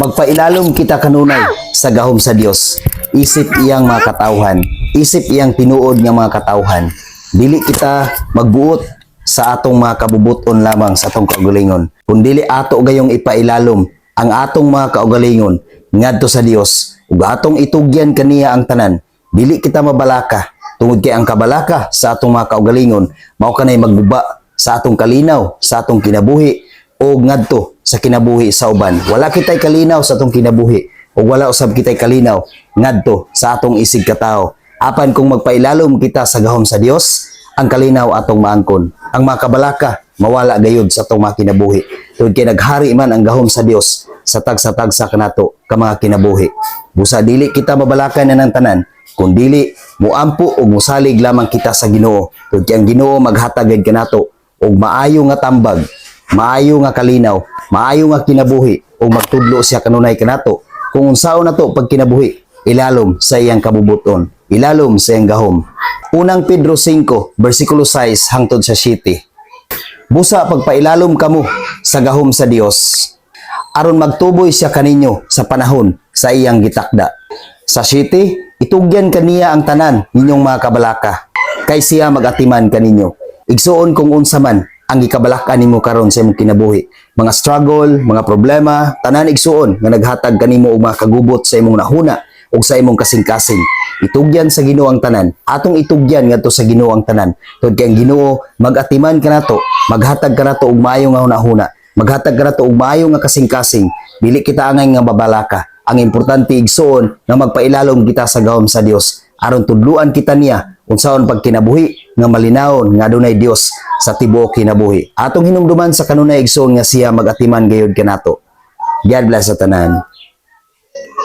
Magpailalom kita kanunay sa gahom sa Dios. Isip iyang mga katawhan, isip iyang tinuod nga mga katawhan. Dili kita magbuot sa atong mga kabubuton lamang sa atong kaugalingon, kundili ato gayong ipailalom ang atong mga kaugalingon ngadto sa Dios ug atong itugyan kaniya ang tanan. Dili kita mabalaka tungod kay ang kabalaka sa atong mga kaugalingon mao kanay magguba sa atong kalinaw sa atong kinabuhi o ngadto sa kinabuhi sa uban. Wala kitay kalinaw sa atong kinabuhi ug wala usab kitay kalinaw ngadto sa atong isig katawo. Apan kung magpailalom kita sa gahom sa Dios, ang kalinaw atong maangkon. Ang mga kabalaka mawala gayud sa atong mga kinabuhi. Tungod kay naghari man ang gahom sa Dios sa tagsa-tagsa kanato ka mga kinabuhi. Busa dili kita mabalakan na ng tanan, kun dili muampo ug musalig lamang kita sa Ginoo. Tungod kay ang Ginoo maghatag gayud kanato og maayo nga tambag, maayo nga kalinaw, maayo nga kinabuhi ug magtudlo siya kanunay kanato kung unsaon nato pagkinabuhi ilalom sa iyang kabubuton, ilalom sa iyang gahom. Unang Pedro 5, versikulo 6 hangtod sa 7. Busa pagpailalom kamo sa gahom sa Dios, aron magtuboy siya kaninyo sa panahon sa iyang gitakda. Sa 7, itugyan kaniya ang tanan ninyong mga kabalaka, kay siya magatiman kaninyo. Igsuon, kung unsa man ang gikabalaka nimo karon sa imong kinabuhi, mga struggle, mga problema, tanan, igsuon, nga naghatag kanimo og mga kagubot sa imong nahuna ug sa imong kasing-kasing, itugyan sa Ginoo ang tanan. Atong itugyan ngadto sa Ginoo ang tanan. Tungod kay ang Ginoo magatiman kanato, maghatag kanato og maayo nga hunahuna, maghatag kanato og maayo nga kasing-kasing. Dili kita angay nga mabalaka. Ang importante, igsuon, nga magpailalom kita sa gahom sa Dios aron tudluan kita niya unsaon pagkinabuhi nga malinawon nga adunay Dios sa tibuok kinabuhi. Atong hinumduman sa kanunay, igsuon, nga siya magatiman gayud kanato. God bless sa tanan.